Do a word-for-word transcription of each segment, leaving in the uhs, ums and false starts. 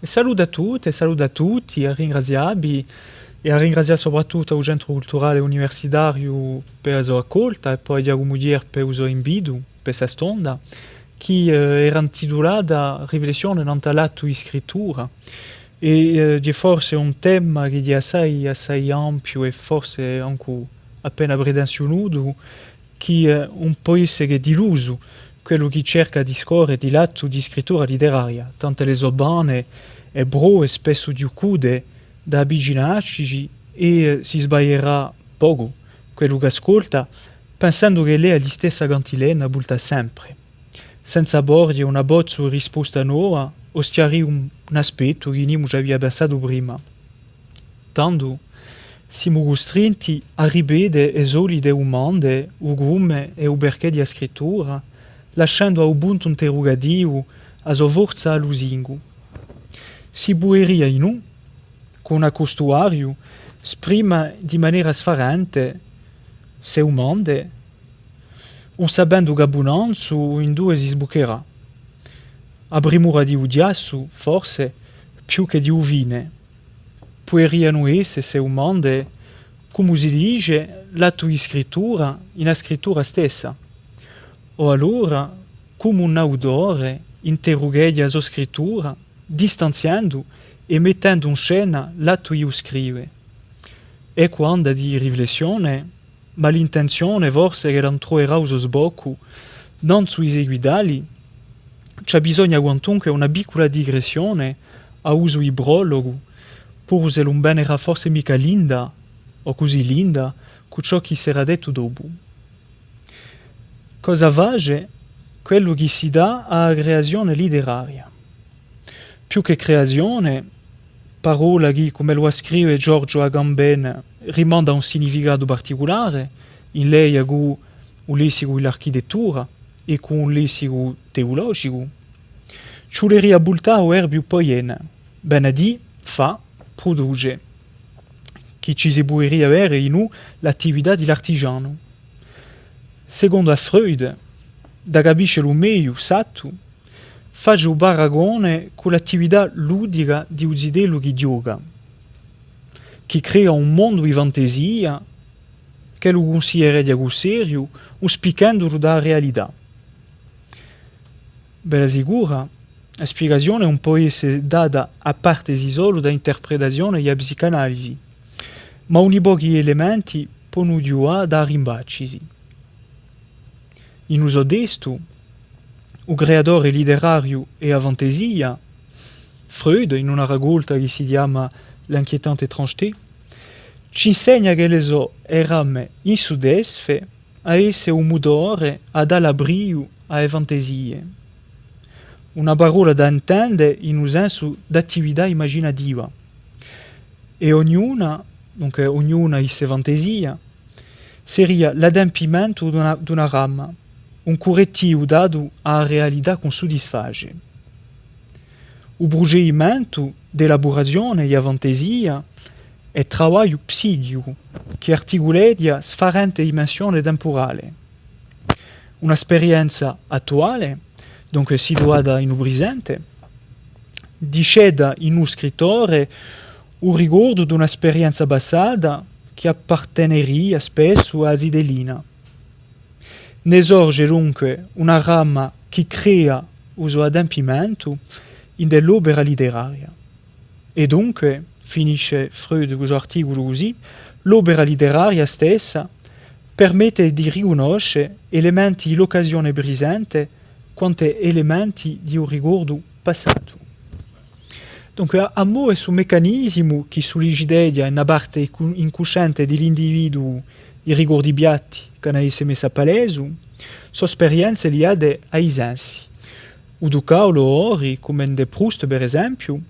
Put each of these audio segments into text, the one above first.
Salutu à tutte, salutu à tutti, à ringrazià vi è à ringrazià soprattuttu à u Centru Culturale Universitariu per a so accolta è po à Ghjacumu Thiers per u so invitu per sta stonda, chì, eh, era intitulata Riflessione nant'à l'attu di scrittura. È, eh, hè forse un tema chì hè assai, assai ampiu è forse ancu appena pretensiunutu, chì, eh, ùn pò esse chè dilusu quellu chì cerca di scorre di l'attu di scrittura literaria, tant'ellu hè sovane è breve è spessu diu cude d'avvicinacci è, eh, si sbaglierà pocu quellu ch'ascolta, pensendu ch'ellu hè à listessa cantilena vulta sempre, senza porghje un abbozzu di risposta nova o schjarì un, un aspettu chì nimu ci avia pensatu prima. Tandu, simu custrinti à ripete e solite dumande, u cume è u perchè di a scrittura, lascendu à u puntu interrugativu a so forza à lusingu. Si puderia, innò, cù un accustuariu, sprima di manera sfarente ste dumande, ùn sapendu capunanzu induve si sbuccherà. A primura di u ghjassu, forse, più chè di u fine. Puderianu esse ste dumande, cumu si dice, l'attu di scrittura in a scrittura stessa. O allora, cumu un autore interrugheghja a so scrittura, distanziendu è mettendu in scena l'attu di u scrive. Eccu anda di riflessione, ma l'intenzione forse ch'ella ùn truverà u so sboccu nanzu di seguità li, ci abbisogna quantunque una piccula digressione à usu di prologu, puru s'ella ùn venerà forse micca linda, o cusì linda, cù ciò chì serà dettu dopu. Cosa face quellu chì si dà à a creazione literaria? Più chè creazione, parolla chì, cum'ellu a scrive Ghjorghju Agamben, rimanda à un significatu particulare, in leia cù u lessicu di l'architettura è cù un lessicu teologicu, ci vuleria vultà à u verbiu poiene, vene à dì fà, pruduce, chì ci si puderia vede in u l'attività di l'artigianu. Secondu à Freud, da capisce lu megliu st'attu, face u paragone cù l'attività ludica di u zitellu chì ghjoca, chì crea un mondu di fantasia, ch'ellu cunsidereghja cù seriu, ùn spicchendulu da a realità. Bella sicura, a spiegazione ùn pò esse data à partesi solu da interpretazione di a psicanalisi, ma uni pochi elementi ponu ghjuvà da arrimbacci si. In u so testu, u creatore literariu è a fantasia, Freud, in una racolta chì si chjama L'inquiétante étrangeté, ci insegna ch'elle sò e ramme insuddisfe à esse u mutore à dà l'abbriu à e fantasie. Una parolla da intende in u sensu d'attività imaginativa. È ognuna, dunque, ognuna di ste fantasie, seria l'adempimentu d'una, d'una ramma, un currettivu datu à a realità ch'ùn suddisface. U prucedimentu d'elaburazione di a fantasia hè travagliu psichicu chì articuleghja sfarente dimensione tempurale. Una sperienza attuale, dunque situata in u prisente, disceta in u scrittore u ricordu d'una sperienza passata chì apparteneria spessu à a zitellina. Ne sorge dunque una ramma chì crea u so adempimentu ind'è l'opera literaria. È dunque, finisce Freud u so articulu cusì, l'opera literaria stessa permette di ricunnosce elementi di l'occasione prisente quant'è elementi di u ricordu passatu. Dunque, à, à mò hè stu meccanisimu chì sulliciteghja una parte incuscente di l'individuu i ricordi piatti ch'anu à esse messi à palesu, sò sperienze liate à i sensi. U tuccà, l'odori, cum'è ind'è Proust, per esempiu,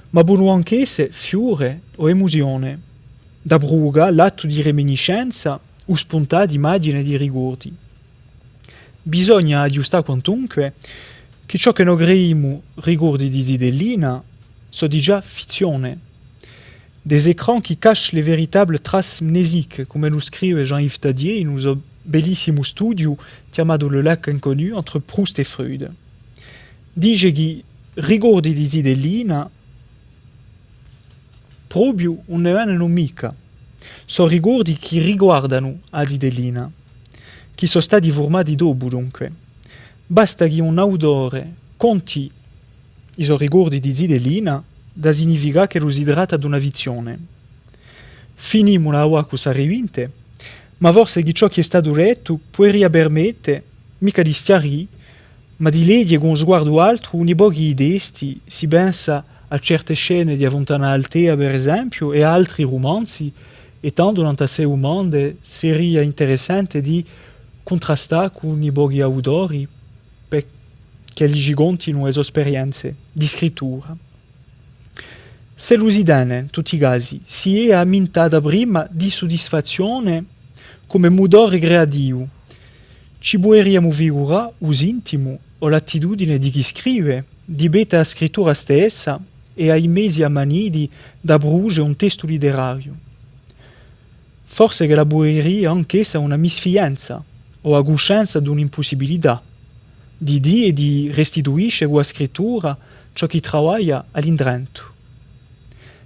ma ponu ancu esse fiure o emuzione, da pruvucà l'attu di reminiscenza o spuntà d'imaghjine è di ricordi. Bisogna aghjustà quantunque chì ciò chì no creimu ricordi di zitellina sò digià fizzione. Des écrans qui cachent les véritables traces mnésiques, cum'ellu scrive Jean-Yves Tadier in u so bellissimu studiu chjamatu Le lac inconnu entre Proust et Freud. Dice chì ricordi di zitellina propiu ùn ne venenu micca. Sò ricordi chì riguardanu a zitellina, chì sò stati furmati dopu, dunque. Basta chì un autore conti i so ricordi di zitellina, da significà ch'ellu si tratta d'una fizzione. Finimula avà cù ssa rivinte, ma forse chì ciò chì hè statu dettu puderia permette, micca di schjarì, ma di leghje cù un sguardu altru uni pochi di testi, si pensa à certe scene di A Funtana d'Altea, per esempiu, è altri rumanzi, è tandu nant'à sse dumande seria interessante di cuntrastà cù uni pochi d'autori, per ch'elli ci continu e so sperienze di scrittura. S'ellu si tene, in tutti i casi, ss'idea amintata prima di suddisfazzione cum'è mutore creativu, ci puderiamu figurà u sintimu o l'attitudine di chì scrive, di pettu à a scrittura stessa è à i mezi ammaniti da prudece un testu literariu. Forse ch'ella puderia anch'essa una misfienza o a cuscenza d'un'impussibilità, di dì è di restituisce cù a scrittura ciò chì travaglia à l'indrentu.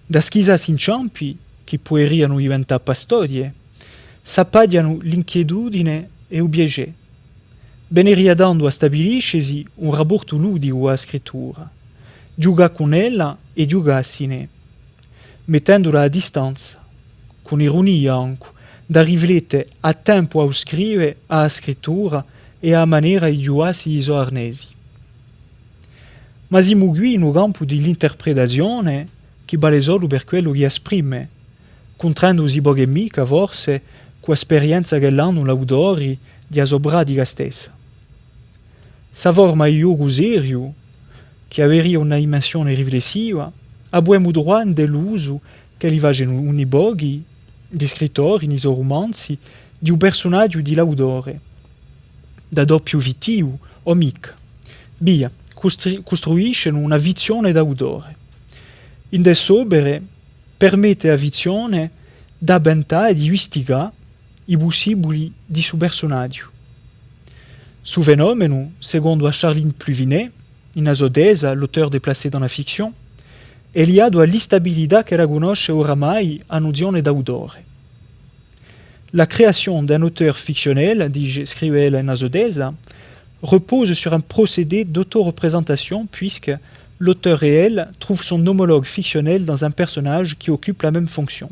Da schisà ssi inciampi, chì puderianu diventà pastoghje, s'appaghjanu l'inquietudine è u piacè. Veneria tandu à stabiliscesi un raportu ludicu à a scrittura, ghjucà cun ella è ghjucassinè, mettendula à distanza, cun irunia ancu, da riflette à tempu à u scrive, à a scrittura è à a manera di ghjuvassi i so arnesi. Ma simu quì in u campu di l'interpretazione, chì vale solu per quellu chì a sprime, cuntrendusi pocu è micca, forse, cù a sperienza ch'elli anu l'autori di a so pratica stessa. Ssa forma di ghjocu seriu, chì averia una dimensione riflessiva, a pudemu truvà ind'è l'usu ch'elli facenu uni pochi di scrittori in i so rumanzi di u persunaghju di l'autore, da doppiu fittivu o micca. Via, custri-, custruiscenu una fizzione d'autore. Ind'è ss'opere permette à a fizzione d'avventà è di vistigà i pussibuli di ssu persunaghju. Ssu fenomenu, secondu à Charline Pluvinet, in a so tesa, L'auteur déplacé dans la fiction, hè liatu à l'istabilità ch'ella cunnosce oramai a nuzione d'autore. La création d'un auteur fictionnel, dice, scrive ella in a so tesa, repose sur un procédé d'autoreprésentation puisque l'auteur réel trouve son homologue fictionnel dans un personnage qui occupe la même fonction.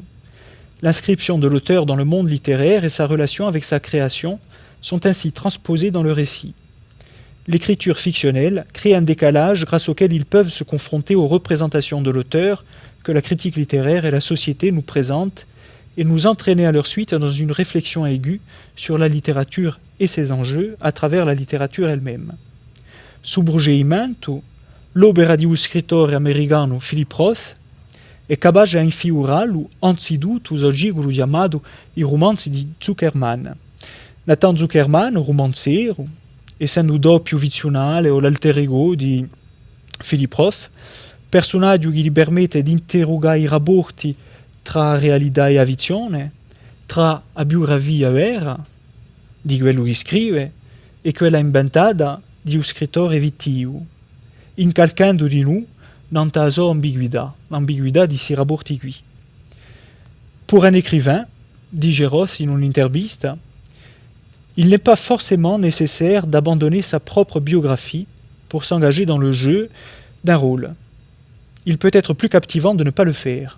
L'inscription de l'auteur dans le monde littéraire et sa relation avec sa création sont ainsi transposées dans le récit. L'écriture fictionnelle crée un décalage grâce auquel ils peuvent se confronter aux représentations de l'auteur que la critique littéraire et la société nous présentent et nous entraîner à leur suite dans une réflexion aiguë sur la littérature et ses enjeux à travers la littérature elle-même. Ssu prucedimentu, l'opera di u scrittore americanu Philip Roth hè capace à infigurallu anzituttu u so ciculu chjamatu i rumanzi di Zuckerman. Nathan Zuckerman, u rumanzeru, essendu u doppiu fizziunale o l'alter ego di Philip Roth, persunaghju chì li permette d'interrugà i raporti trà a realità è a fizzione, trà a biugrafia vera di quellu chì scrive è quella inventata di u scrittore fittivu, incalchendu dinù nant'à a so ambiguità, l'ambiguità di ssi raporti quì. Pour un écrivain, dice Roth in un'intervista, il n'est pas forcément nécessaire d'abandonner sa propre biographie pour s'engager dans le jeu d'un rôle. Il peut être plus captivant de ne pas le faire.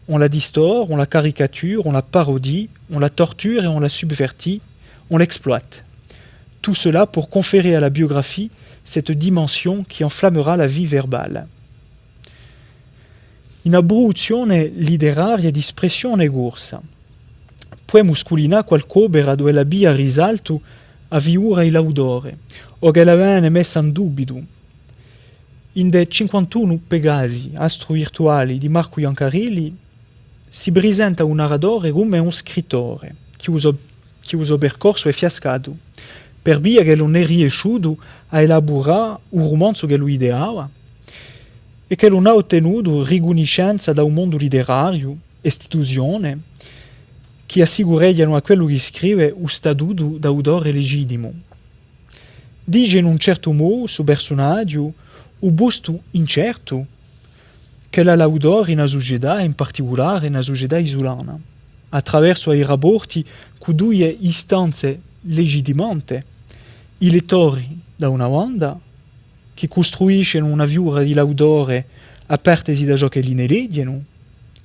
On la distord, on la caricature, on la parodie, on la torture et on la subvertit, on l'exploite. Tout cela pour conférer à la biographie cette dimension qui enflammera la vie verbale. Una pruduzzione literaria di spressione corsa. Pudemu sculinà qualchì opera duve l'abbia à risaltu a figura di l'autore, o ch'ella vene messa in dubitu. Ind'è Cinquantunu Pegasi, astru virtuali di Marcu Biancarelli, si prisenta u narratore cum'è un scrittore, chì u so, chì u so percorsu hè fiascatu, per via ch'ellu ùn hè riesciutu à elaburà u rumanzu ch'ellu ideava, è ch'ellu ùn hà ottenutu ricunniscenza da u mondu literariu, istituzione, chì assicureghjanu à quellu chì scrive u statutu d'autore legittimu. Dice in un certu modu ssu persunaghju, u postu incertu, ch'ella l'autore in a sucetà, è in particulare in a sucetà isulana, attraversu à i raporti cù duie istanze legittimante, i lettori da una banda, chì custruiscenu una fiura di l'autore à partesi da ciò ch'elli ne leghjenu,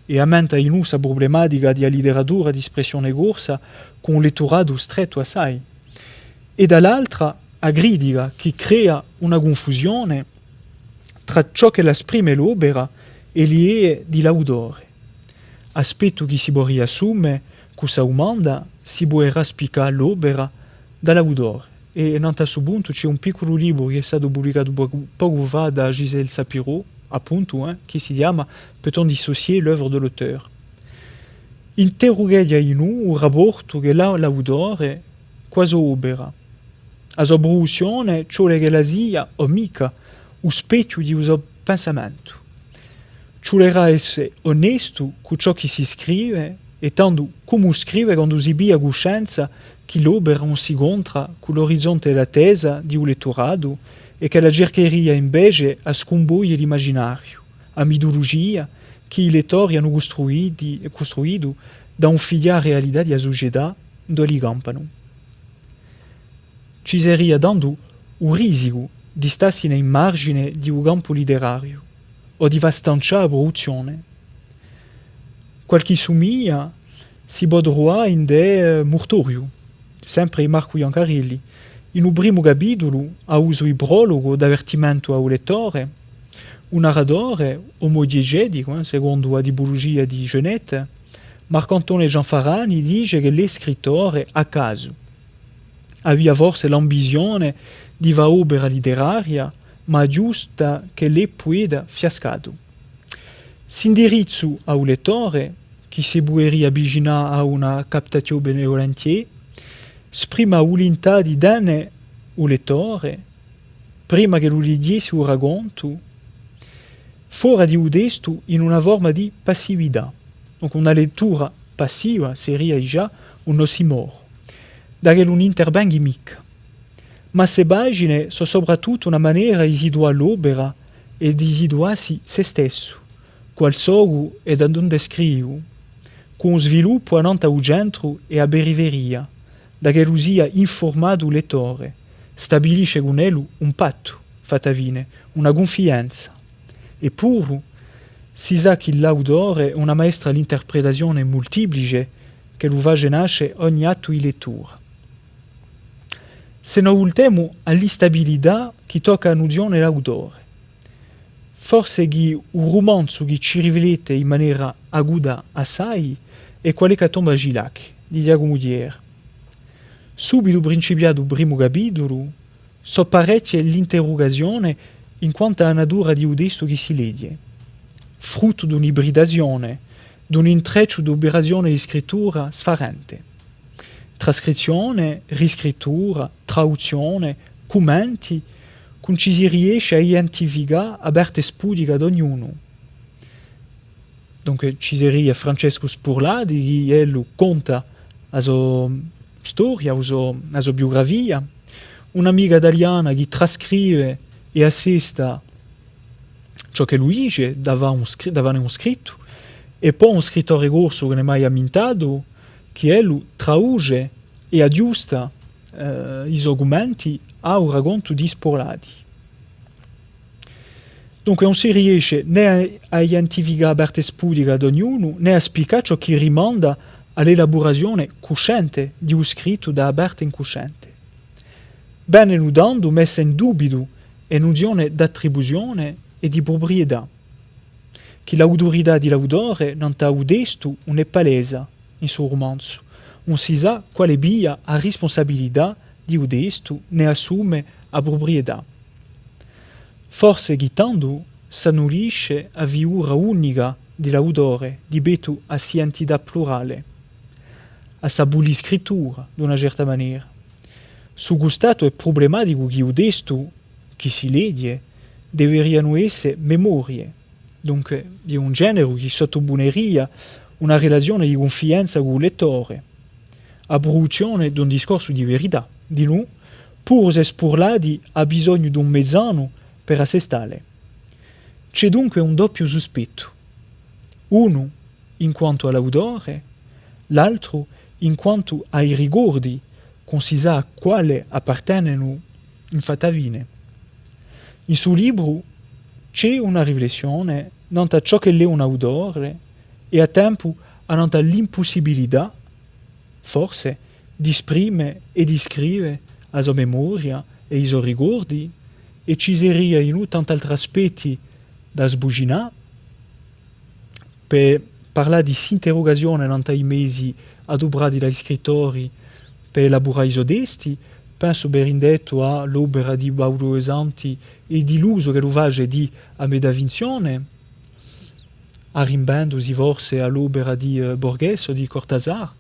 è ammenta in u ssa prublematica di a literatura d'espressione corsa cù un letturatu strettu assai, è da l'altra a critica chì crea una cunfusione trà ciò ch'ella sprime l'opera è l'idee di l'autore. Aspettu chì si pò riassume cù ssa dumanda: si puderà spiccà l'opera da l'autore? È nant'à stu puntu ci hè un picculu libru chì hè statu publicatu pocu, pocu fà da Gisèle Sapiro, appuntu, eh, chì si chjama Peut-on dissocier l'œuvre de l'auteur? Interrugheghja dinù u raportu ch'ellu hà l'autore cù a so opera. A so pruduzzione ci vole ch'ella sia, o micca, u spechju di u so pensamentu. Ci vulerà esse onestu cù ciò chì si scrive, è tandu cumu scrive quandu si piglia cuscenza chì l'opera ùn si contra cù l'orizonte è l'attesa di u letturatu, è ch'ella circheria invece à scumboghje l'imaginariu, a mitulugia chì i lettori anu custruiti-, custruitu da un figlià a realità di a sucetà induve elli campanu. Ci seria tandu u risicu di stassine in margine di u campu literariu, o di fà stancià a pruduzzione. Qualchì sumiglia si pò truvà ind'è, eh, Murtoriu, sempre di Marcu Biancarelli. In u primu capitulu, à usu di prologu, d'avertimentu à u lettore, u narratore, omu diegeticu, eh, secondu a tipulugia di Genet, Marc'Antone Gianfarani dice ch'ellu hè scrittore à casu. Avia forse l'ambizione di fà opera literaria, ma ghjusta ch'ellu hè pueta fiascatu. S'indirizzu à u lettore, chì si puderia avvicinà à una captatio benevolentiae, sprime a vulintà di tene u lettore, prima ch'ellu lighjessi u racontu, fora di u testu in una forma di passività. Donc una lettura passiva seria digià un ossimoro, da ch'ellu ùn intervenghi micca. Ma sse pagine sò sopratuttu una manera di situà l'opera è di situassi sè stessu, qual socu è da dunde scrivu, cù un sviluppu annant'à u centru è à a periferia, da ch'ellu sia infurmatu u lettore, stabilisce cun ellu un pattu, fatta fine, una cunfidenza. Eppuru, si sà chì l'autore hè una maestra à l'interpretazione multiplice chì lu face nasce ogni attu di lettura. S'è no vultemu à l'istabilità chì tocca a nuzione l'autore, forse chì u rumanzu chì ci riflette in manera acuta assai hè Qual hè ch'à tomba Gilac, di Ghjacumu Thiers. Subitu principiatu u primu capitulu, sò parechje l'interrugazione in quant'à a natura di u testu chì si leghje, fruttu d'un'ibridazione, d'un intrecciu d'operazione di scrittura sfarente. Trascrizzione, riscrittura, traduzzione, cummenti, chì ùn ci si riesce à identificà a parte spudica d'ognunu. Dunque, ci seria Francescu Spurlati, chì ellu conta a so storia, a so, a so biugrafia, un'amica taliana chì trascrive è assesta ciò ch'ellu dice, da fà un scri-, da fà un scrittu, è po un scrittore corsu chì ùn hè mai ammintatu, chì ellu traduce è aghjusta, eh, i so cummenti à u racontu di Spurlati. Dunque, ùn si riesce nè à, à identificà a parte spudica d'ognunu, nè à spiccà ciò chì rimanda à l'elaburazione cuscente di u scrittu da a parte incuscente. Venenu tandu messe in dubitu e nuzione d'attribuzione è di pruprietà, chì l'auturità di l'autore nant'à u testu ùn hè palesa in su rumanzu, ùn si sà quale piglia a rispunsabilità di u testu, nè assume a pruprietà. Forse chì tandu s'annulisce a fiura unica di l'autore di pettu à ss'identità plurale, à ssa puliscrittura, d'una certa manera. Su custatu hè prublematicu chì u testu, chì si leghje, deverianu esse memorie, dunque di un generu chì sottupuneria una relazione di cunfidenza cù u lettore, a pruduzzione d'un discorsu di verità, dinù, puru s'è Spurlati hà bisognu d'un mezanu per assestale. Ci hè dunque un doppiu suspettu, unu in quantu à l'autore, l'altru in quantu à i ricordi, ch'ùn si sà à quale appartenenu in fatta fine. In su libru ci hè una riflessione nant'à ciò ch'ellu hè un autore è à tempu annant'à l'impussibilità, forse, d'esprime è di scrive a so memoria è i so ricordi, è ci seria inù tant'altri aspetti da sbucinà, per parlà di st'interrugazione nant'à i mezi aduprati da i scrittori per elaburà i so testi, pensu per indettu à l'opera di Paulu Desanti è di l'usu ch'ellu face di a metafinzione, arrimbendusi forse à l'opera di, eh, Borghese o di Cortázar,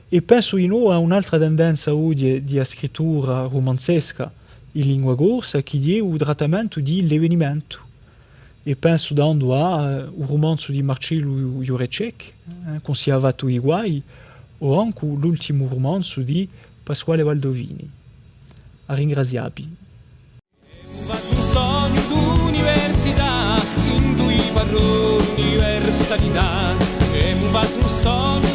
è pensu inò à un'altra tendenza oghje di a scrittura rumanzesca in lingua corsa, chì hè u trattamentu di l'evenimentu. È pensu tandu à, eh, u rumanzu di Marcellu Jureczek, eh, Ch'ùn sia fattu i guai, o ancu l'ultimu rumanzu di Pasquale Baldovini. À ringrazià vi. Emu fattu un sognu d'università, in dui parroni universalità. Emu fattu un sognu